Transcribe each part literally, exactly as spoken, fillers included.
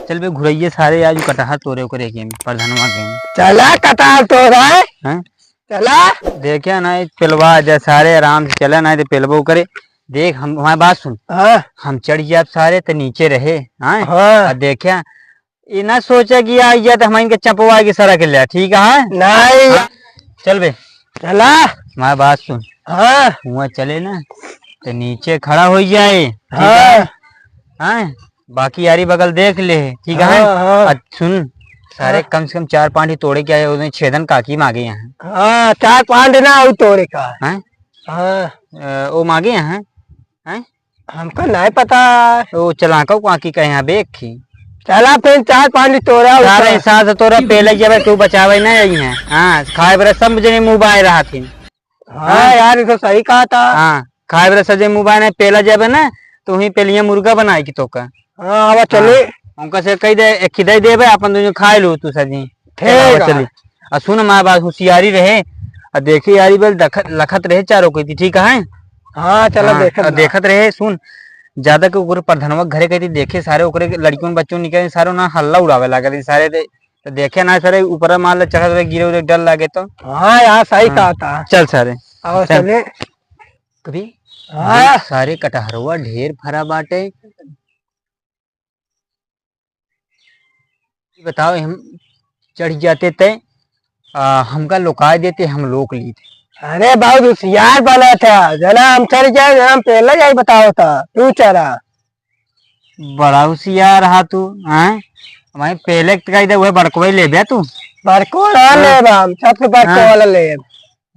चल बे घुरइये सारे, आज कटहर तोरे ओकरे के में, प्रधनवा के में। चला कटहर तोरे। हैं? चला। देखे ना, ये पेलवा जा सारे, आराम से चले ना, तो पेलवा ओकरे। देख, हम, हमारी बात सुन। हाँ। हम चढ़ जाब सारे, तो नीचे रहे, हाँ? हाँ। और देखे, ये ना सोचे कि आ गया तो हम इनके चपवा के सरक ले, ठीक है? नहीं। हाँ? चल बे। चला। हमारी बात सुन। हाँ। हुआ चले ना, तो नीचे खड़ा हो जाए, ठीक है? हाँ। हाँ? बाकी यारी बगल देख ले, ठीक है? हाँ, हाँ। और सुन, सारे हाँ। कम से कम चार पाँच ही तोड़े के आए, उसमें छेदन काकी मांगे यहाँ। हाँ, चार पाँच ना, वो तोड़े का। हैं? हाँ। अ, वो मांगे यहाँ, हैं? हमका नहीं पता। वो चलाका काकी का यहाँ बेख की। चला फिर चार पाँच ही तोड़ा सारे ऊपर। हिसाब से तोरा पेले जब तू बचावे नहीं आई है। हाँ, खाए बरे सब जने मुँह बाए रहा थी। हाँ हाँ। यार, ये तो सही कहा था। हाँ, खाए बरे सब जने मुँह बाए नहीं, पेला जाबे ना, तो वहीं पेलिया मुर्गा बनाए की तोका। हाँ, अब चले। हाँ, उनका से कह दे, एक ही दे देबे, अपन दोनों खाए लो तू सजी। ठीक चला, है। चली। आ सुन, हमारे बात होशियारी रहे, आ देखी यारी बल दख-, लखत रहे चारों को, ठीक है? हाँ, चलो हाँ, देखत आ ना। देखत रहे, सुन, ज्यादा के ओकरे प्रधनवा के घरे कहती देखे सारे ओकरे लड़कियों बच्चों निकले, सारे ना हल्ला उड़ावे लागल, सारे दे-, तो देखे ना सारे ऊपर मार ले चढ़त रहे, गिरे उरे डर लागे तो। हाँ यार, सही हाँ। कहा था। चल सारे। और चल। चले। कभी हाँ। देख सारे कटहरवा ढेर फरा बाटे। ये बताओ, हम चढ़ जाते ते, आ, हमका लुकाए देते, हम लोक लीते। अरे, बहुत होशियार बना था, जना हम चढ़ जाए, जना हम पहले जाए बताओ था, तू चढ़ा। बड़ा होशियार रहा तू, हैं? हमारे पहले तो कही दे, वह बड़कवे ले बे तू। बड़को ना हाँ। लेब हम, सबसे बड़को हाँ। वाला लेब।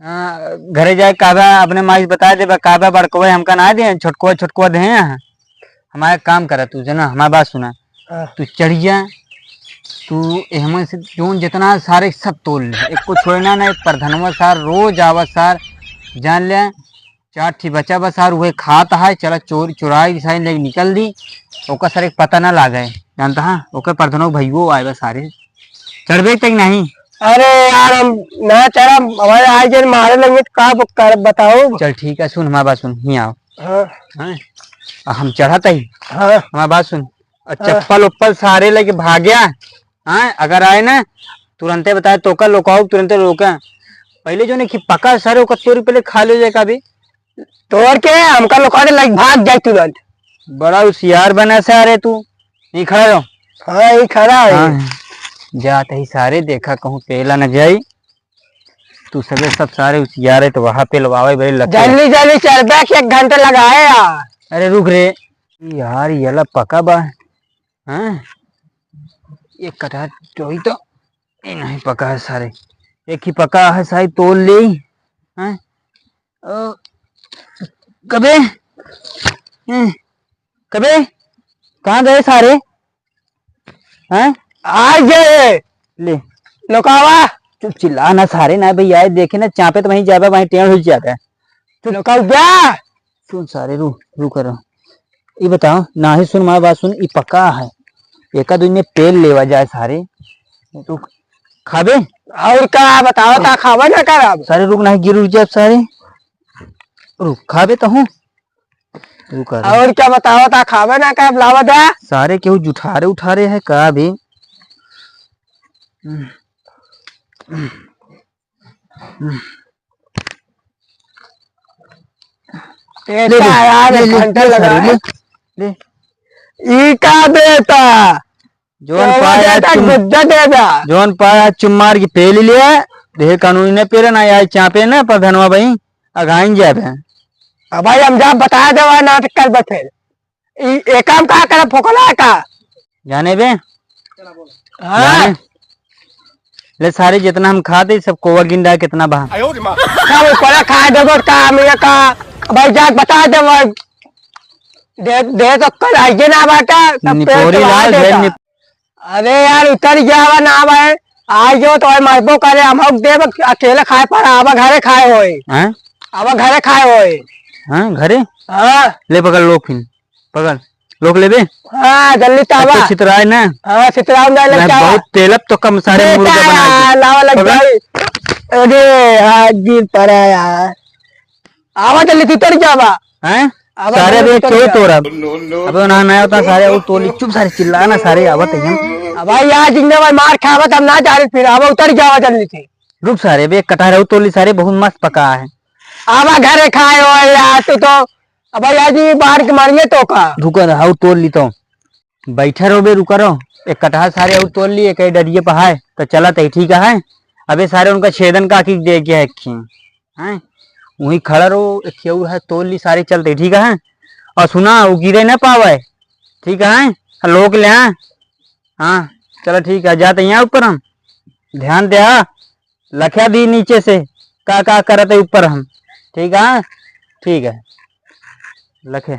हाँ, घरे जाए कहबा, अपने माई से बता देबा, कहबा बड़कवे हमका ना दे, छोटकवा, छोटकवा दे हैं। हमारा काम करा तू, जना, हमारी बात सुना। हाँ। तू चढ़ जा, तू एहमन से जोन जितना सारे सब तोल ले, एक को छोड़ना ना, एक प्रधनवा सार रोज आवा सार, जान ले, चार ठी बचा बस सार, उहे खात है, चला चोर, चुराई बिसाई लेके निकल दी, ओकर सारे के पता ना लागे, जानता है, ओकर प्रधनवा भइयो आए बस सारे, चढ़बे तक नहीं। अरे यार, हम ना चढ़ब, हमारे आज जन मारे लगे तो का ब-, कर बताओ। चल ठीक है, सुन हमारी बात सुन, हियाँ आओ। हाँ। हाँ? आ, हम चढ़त ही। हाँ। हमारी बात सुन। और हाँ। चप्पल उप्पल सारे लेके भाग्या। हाँ, अगर आए ना, तुरंते बताए, तोका लोकाओ, तुरंते रोका। पहले जो नहीं कि पका सारे ओकर तोरी पहले खा ले जाए का भी। तोड़ के हमका लोका दे, लाइक भाग जाए तुरंत। बड़ा होशियार बना सारे तू। यहीं खड़ा रहो। हाँ, यहीं खड़ा है। हाँ। जात ही सारे, देखा कहूँ पेला न जाई। तू सबे सब सारे होशियार है तो वहाँ पेलवावे बड़े लगे। जल्दी जल्दी चल बे, एक घंटे लगाए यार। अरे रुक रे। यार, ये ला पका बा। हाँ? ये कटहर जोई तो, ये नहीं पका है सारे। एक ही पका है, सारे तोड़ ले। हाँ? ओ, कबे? हैं? कबे? कहाँ गए सारे? हैं? आ गए। ले। लोकावा। चुप चिल्ला ना सारे ना भैया, देखे ना चापे तो वहीं जाबे, वहीं टेढ़ हो जाबे। चुप। लोकावा। सुन सारे, रू, रू करो। ई बताओ, नाही सुन, हमारी बात सुन, ई पका है। एका दुई में पेल लेवा जाए सारे। रुक, खाबे? और का बताओ, का खाबे ना करब? सारे रुक, नाही गिर उड़ जाए सारे। रुक, खाबे तो हूँ। रुक, आ रहा। और का बताओ, का खाबे ना करब, लावा दा। सारे केहू जुठारे उठारे है का बे? ए, ले, ले, का यार, ले, ले, घंटा ले, लगा सारे, है। ले, ले। ई का देता? जौन केहू पाया देता, चुम-, गुद्दा देता। जौन पाया चुम्मार की पेल लिया, ढेर कानूनी न पेले ना, आई चापे ना, प्रधनवा भाई, अघाइन जाबे। अब भाई, हम जा बता देवा, नाटक कर बैठे। ई, ए काम का करे, फोकला है का? जाने बे? हाँ। जाने? ले सारे, जितना हम खाते, सब कोवा गिन रहा, कितना बा? सब ऊपर खा देबो का, हम ये का? भाई, जाके बता दे भाई। दे, दे तो कल आइए ना बाटा, तब पेट निपोरी तो आ लाल, जाएगा। भेल निप- अरे यार, उतर गया हवा ना भाई। आज जो तो भाई मरबो करे, हम हक देब, अकेले खाए पड़ा, अब घरे खाए होए। हैं? अब घरे खाए होए। हैं, घरे? हाँ। ले पकड़ लो फिर। पकड़, लोग लेबे? हाँ, जल्दी से आवा। तो छितराए ना। हाँ, छितराउन जाए मैं लगता है। बहुत तेलब तो कम सारे बेटा मुर्गा बना दे। यार, लावा लग पकड़। जाई। अरे, हाथ गिर पड़ा यार। आवा जल्दी से उतर जावा। हैं? अब सारे हम बे उतर क्यों गया। तोड़ब? अबे ना, ना होता सारे, वो तोड़ ली। चुप सारे, चिल्ला ना सारे, आवत है हम। अब भाई यार जिंदा भाई मार खावत हम ना जा रहे फिर, अब उतर जावा जल्दी से। रुक सारे, बे एक कटहर और तोड़ ली सारे, बहुत मस्त पका है। आवा घरे खाए हो यार, तू तो। अब भाई आज ही बाहर के मारेंगे तो का? रुको ना, हाउ तोड़ ली तो। बैठा रहो बे, रुका रहो। एक कटहर सारे और तोड़ ली, एक डरिये पर है, तो चलत है, ठीक है। अबे सारे उनका छेदन काकी दे के है, हैं? वहीं खड़ा रहो, एक केहू है, तोड़ ली सारे, चलते, ठीक है? और सुना, वो गिरे ना पावे, ठीक है? लोग ले, हाँ, हाँ, चलो ठीक है, जाते यहाँ ऊपर हम, ध्यान दे, हाँ, लख्या दी नीचे से, का, का करत है ऊपर हम, ठीक है? ठीक है, लखे।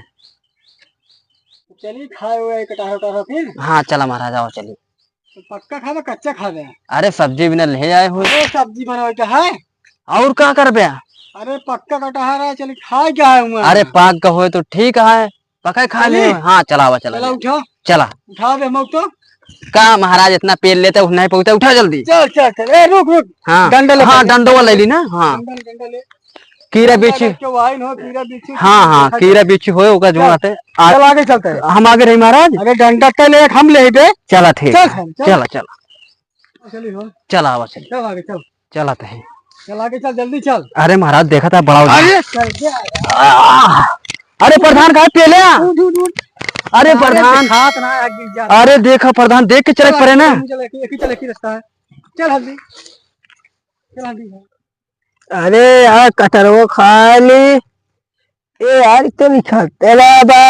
चलिए, खाए हुए कटहर, कटहर फिर। हाँ, चला महाराज, आओ, चलिए। तो पक्का खाबे, कच्चा खाबे? अरे, सब्जी बिना ले आए हो। अरे, सब्जी बनवाई का है। और का करबे? अरे, पक्का कटहर है, चल खाए क्या है हुआ? अरे, पाक का होए तो ठीक है, पका खा ले। चलिए। हाँ, चलावा, चला चला, ले। उठा। चला। उठा दे, हम तो। का महाराज इतना पेल लेते, उठ नहीं पहुँचते, उठा जल्दी। चल, चल, चल। ए, रुक, रुक। हाँ। डंडा ले हाँ, पहले। डंडवा ले ली ना, हाँ। डंडा, डंडा ले। कीरा डंडा बिच्छू। रख के वाइन हो, कीरा बिच्छू। हाँ, हाँ, देखा कीरा जाए। बिच्छू होए, ओका जो चल, आते। आ, चल, आगे चलते हैं। हम आगे रही महाराज। अरे, डंडा तो ले, हम ले बे। चला थे। चल, चल, चल। चला, चला। चलिए हो। चला, आवा, चल। चल आगे, चल। चलत है। चल आगे, चल, जल्दी चल। अरे महाराज, देखा था बड़ा हो गया। अरे, चल, क्या है? आह! अरे प्रधान, कहाँ पेले आ? उठ, उठ, उठ। अरे अरे, प्रधान। दिखात ना, आगे गिर जा। अरे देखा प्रधान, देख के चले चल, पड़े ना। चल, चल, एक ही, एक ही, चल, एक ही रास्ता है। चल हल्दी। चल हल्दी। अरे यार, कटहरवा खा ली। ए यार, तो नहीं खाते ला बा।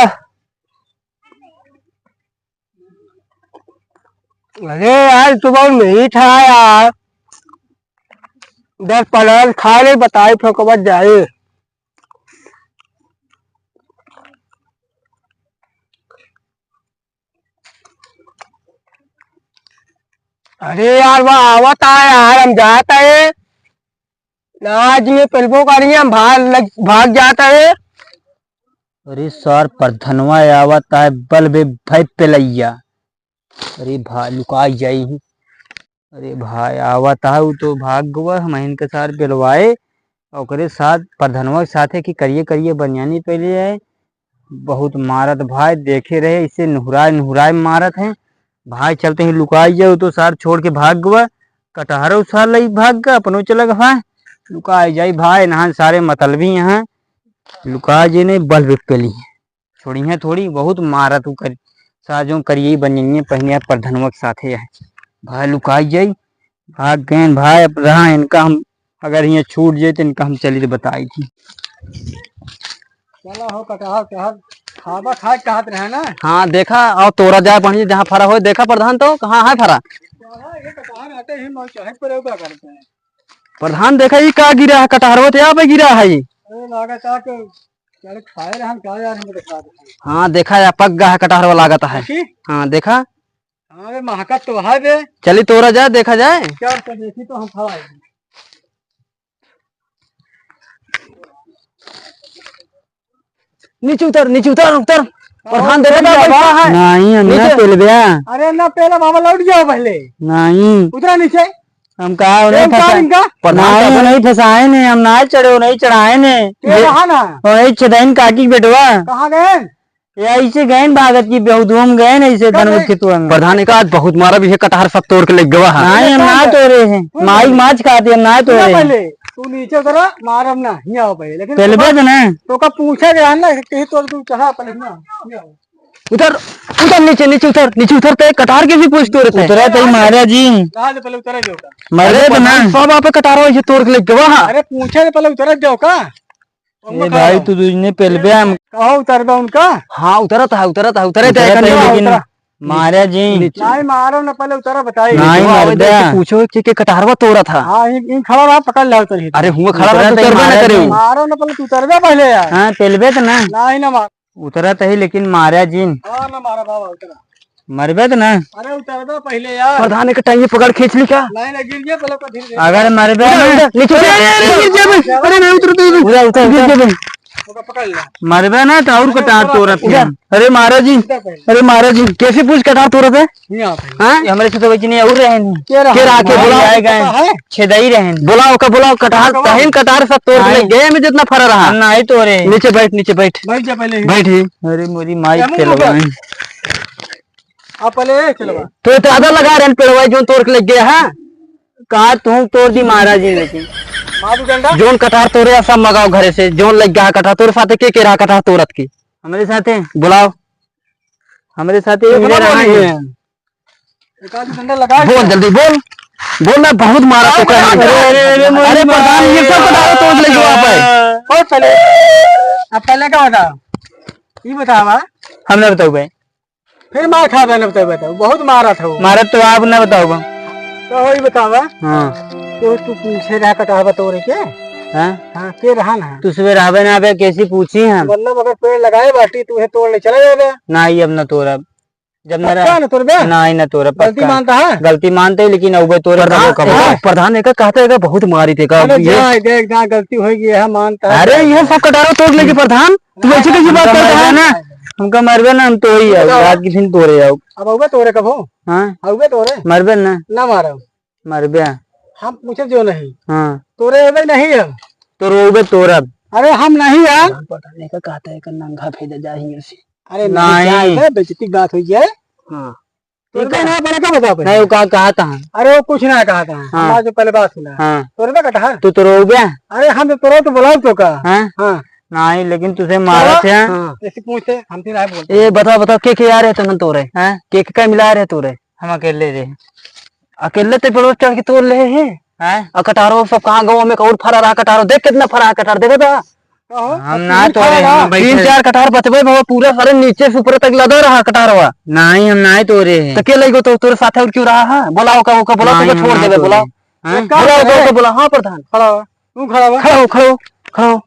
अरे यार, तू बहुत मीठ है यार। दस पन्द्रह खा ले, बताई फेंकबत जाए। अरे यार, वह आवत है यार, हम जात है। आज में पेलबो करिए, हम भाग लग, भाग जात है। अरे सार, प्रधनवा आवत है, बल बे भाई पेलैया। अरे भाई, लुकाई जाई हूँ। अरे भाई, आवत है, उ तो भाग गवा, हम इनके सार पेलवाए। ओकरे साथ, प्रधनवा के साथे की करिए करिए बनियानी पेले है। बहुत मारत भाई, देखे रहे, इसे नुहराए नुहराए मारत है। भाई चलते ही लुकाई जाए, उ तो सार छोड़ के भाग गवा। कटहरो सार लई भाग गवा, अपनो चला गवा भाई। लुकाई जाई भाई, नहान सारे मतलबी यहाँ। लुका जे ने बल बे पेली। छोड़ी है थोड़ी, बहुत मारत उ कर, साजो करिए बनिए पहिने प्रधनवा के साथे है। भाई लुकाई जाई, भाग गए भाई। अब रहा इनका हम, अगर यहाँ छूट जाए तो इनका हम चली तो बताई थी। चला हो कटहर, कटहर खाबा खाए कहत रहे ना। हाँ देखा, और तोरा जाए बढ़िया जहाँ फरा हो, देखा प्रधान तो कहाँ है फरा? चला, ये कटहर आते ही मौज है, पर का करते हैं? प्रधान देखा, ये का गिरा है कटहर, वो तो यहाँ पे गिरा है ये। अरे लागत है कि चल, खाए रहन का यार, हम देखा दे। हाँ, देखा या पक गया है कटहरवा लागत है। देखी? हाँ, देखा। हाँ बे, महकत तो है बे। चली तोरा जाए, देखा जाए। क्या तो देखी तो हम खवाए। नीचे उतर, नीचे उतर, उतर। प्रधान देखा था, बैठा है। नहीं, हम ना नीचे। पेलब्या। अरे ना पेला बाबा, लौट जाओ पहले। नहीं। उतरा नीचे। हम कहा, ए, उन्हें उतार फंसा-, इनका। प्रधान नहीं, का उन्हें फंसाए ने, हम ना चढ़े, उन्हें चढ़ाए ने। ये ये, रहा ना। वही छदाइन काकी के बेटवा। कहाँ गए? ये ऐसे गए न भागत की बेहुदुम गए न, ऐसे कब धन गए? उठे तुरंत। प्रधान का आज बहुत मारा भी है, कटहर सब तोड़ के ले गवा है। नहीं, हम ना तोड़े हैं। तू माई मार। माछ खाते, हम ना तोड़े हैं। पहले तू नीचे उतरा, मारब ना, हियाँ आओ पहले। लेकिन पेलबे तोका, तो ना। तोका पूछे गया ना कि कहीं तोड़ तू चढ़ा पहले ना, हियाँ आओ। उतर, उतर नीचे, नीचे उतर, नीचे उतर, ते कटार के भी पूछ तोड़त है। उतरा तो ही महाराज जी। कहाँ से पहले उतरे जो का? मर अरे गए तो ना। प्रधान, सब आप कटार हो, ये तोड़ के लेके वाह। अरे पूछे से पहले उतरे जो का? ए भाई, तू दूजने पेलबे हम। कहो उतरबे उनका? हाँ, उतरत है, उतरत है, उतरत है, उतरत है, लेकिन उतरा। महाराज जी। नीचे। नहीं, मारो ना, पहले उतरा बताई। नहीं, नीचे आओ, मर इधर से गया। पूछो कि, कि कटारवा तोड़ा था। हाँ, इन, इन खड़ा रहा, पकड़ लो उतरी। अरे, हुआ खड़ा रहा, उतरा तो उतरबे ना महाराज करे। जी। मारो ना, पहले तू उतरबे पहले यार। हाँ, पेलबे तो ना। नहीं ना मार। उतरत ही, लेकिन मारा जिन। हाँ, ना मारा बाबा, उतरा। मरबे त ना। अरे उतरबे पहले यार। प्रधान एक टांगी पकड़ खींच ली का? नहीं, नहीं, गिर गया, पहले ऊपर धीरे धीरे। अगर मरबे उधर, ना। उधर, नीचे उतर। अरे, अरे, अरे, गिर जाबे। अरे, नहीं उतर, उतर, उतर। उधर, उतर, गिर उतर। जाबे। ओका पकड़ ले। मरबे ना तो और अरे, कटार तोरा तोरत पहले। है। अरे महाराज जी, इधर पहले। अरे महाराज जी, कैसे पूछ कटार तोरत है? यहाँ पहले। हाँ? ये हमरे से तो बची नहीं, और रहे नहीं। के रहा? के रहा, के हाँ, बुलाओ। आए गए। पता है? छेदाई रहे नहीं। बुलाओ का, बुलाओ, कटार, हाँ, तहिन कटार सब तोर के हाँ। ले गए में जितना फरा रहा। हम ना आए तोरे। नीचे बैठ, नीचे बैठ। बैठ जा पहले ही। बैठ ही। अरे मोरी माई ए, मुंह पेलवा। ऊपर। आप पहले ए, चलो बा। तो इतना आधा लगा रहे हैं पेड़वा, जो तोर के ले गया है। का तू तोर दी महाराज जी लेकिन। माधु डंडा? जोन कटार तोरे सब मगाओ घरे से, जोन लग गया कटार तोरे साथे के, के रहा कटार तोरत की? हमरे साथे? बुलाओ। हमरे साथे ये मिले बोला रहा नहीं है। है। एक आध डंडा लगा बोल दे। जल्दी बोल। बोल ना, बहुत मारा तो अरे, कहीं। अरे, अरे, अरे, अरे, अरे, प्रधान, ये सब बता रहे तो ले जो आप है। बहुत पहले। अब पहले का बताओ? ये बतावा। हम ना बताऊ भाई। फिर मार खा बे ना बताऊ, बताऊ। बहुत मारा था वो। मारा तो आप ना बताऊ बा। तो वही बतावा। हाँ। तो तू पूछे रहा कटावा तोरे के? हाँ? हाँ, के रहा ना? तू सुबह रहबे ना बे, कैसी पूछी हम? मतलब अगर पेड़ लगाए बाटी, तू है तोड़ ले चला जाबे। ना, ये अब ना तोरब। जब मेरा पक्का ना तोरबे? ना, ही ना तोरब, गलती पक्का। मानता है? गलती मानते ही, लेकिन अउबे तोरे प्रधान, कबो कबो। हाँ, प्रधान एका कहता है, एका बहुत मारी थे, का अरे ये जा, देख, जा, गलती हो गई है, मानता है। अरे, ये सब कटारो तोड़ लेके प्रधान, तू ऐसे कैसी बात करता है? हमका मरबे ना, हम तो ही आओ, बताओ। रात की दिन तोरे आओ। अब अउबे तोरे कबो? हाँ। अउबे तोरे? मरबे ना। ना मारो। मरबे। हम पूछे जो नहीं। हाँ। तोरे अउबे नहीं है। तो रोबे तोरब। अरे हम नहीं है। पता नहीं का कहता है, का नंगा भेजा जाए हियां से। अरे नहीं नहीं। जाए, बेइज्जती की बात हुई है। हाँ। तोरे ठीक है। ना बड़ा का बता पाए। नहीं, वो का कहता है? अरे वो कुछ ना कहता है। हाँ। हमारा जो पहले बात सुना। हाँ। तोरे ना कटा है। तू तो रोबे। अरे हम तो तोरे तो बुलाओ तो का? हाँ? हाँ। नहीं, लेकिन तुझे मारा चलो। थे। हाँ। ऐसे पूछते, हम तो नहीं बोलते। ए, बताओ, बताओ, के, के आ रहे थे मन तोरे? हैं? के, के का मिला रहे तोरे? हम अकेले रहे। अकेले ते पेड़वा चढ़ के तोड़ ले है? हैं? आ कटारो सब कहाँ गाँव में कौन फरा रहा कटारो? देख कितना फरा है कटार, देखा था? कहो, हम ना तोरे, हम बैठे तीन चार कटार बचबे में वो पूरा सारे नीचे से ऊपर तक लदा रहा कटारवा। नहीं, हम ना तोरे हैं। तो के लइगो तो तोरे साथे और क्यों रहा है? बुलाओ का, ओका बुलाओ, नहीं, तो हम छोड़ ना देबे, तोरे बुलाओ। हैं? एक काम बुलाओ, करे। ओका बुलाओ। हाँ प्रधान। खड़ा हो, तू खड़ा हो। खड़ा हो, खड़ा हो, खड़ा हो।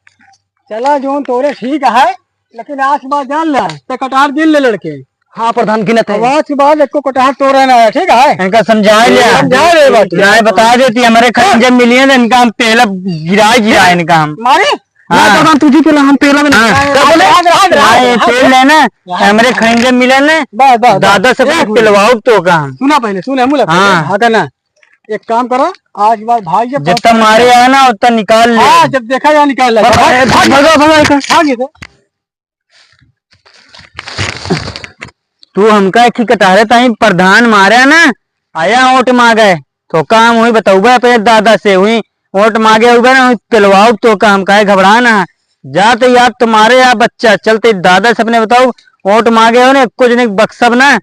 चला जोन तोरे ठीक है, लेकिन आज के बाद जान ले, ते कटार गिन ले लड़के। हाँ प्रधान, गिनत है। अब आज के बाद एको कटार तोरे ना है, ठीक है? इनका समझा लिया। समझा ले बात। ना बता देती, हमरे खंजर मिली है ना, इनका हम पहला गिरा ही गिरा इनका हम। मारे? हाँ। ना प्रधान, तुझी पहला हम पहला में हाँ। ना। कब बोले? हाँ, हाँ, हाँ, हाँ, हाँ, ये हाँ, तेल हाँ। लेना, यार। हमरे खंजर मिले ना, बस, बस, बस। दादा से ए, पिलवाओ तो का हम। सुना पहले, सुना, मुला पहले। हाँ। हाँ, ना। एक काम करो, आज के बाद भाग जा, जितना मारे आया ना, उतना निकाल ले। हाँ, जब देखा जाए, निकाल ले। भाग, भाग, भाग, भाग, भाग। भाग ये तो। तू हमका एक ही कटारे ताई प्रधान मारे ना, आया वोट मांगे। तो काम हुई बताऊबे अपने दादा से, हुई वोट मांगे हुए ना, हुई पिलवाओ तो का हम काहे घबरा ना। जाते याद तुम्हारे या बच्चा, चलते दादा से अपने बताओ, वोट मांगे हो ना, कुछ नहीं बक्सब ना,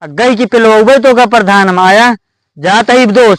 गई की पिलवाऊबे तो का प्रधान हम आया, जाते ही दोस्त।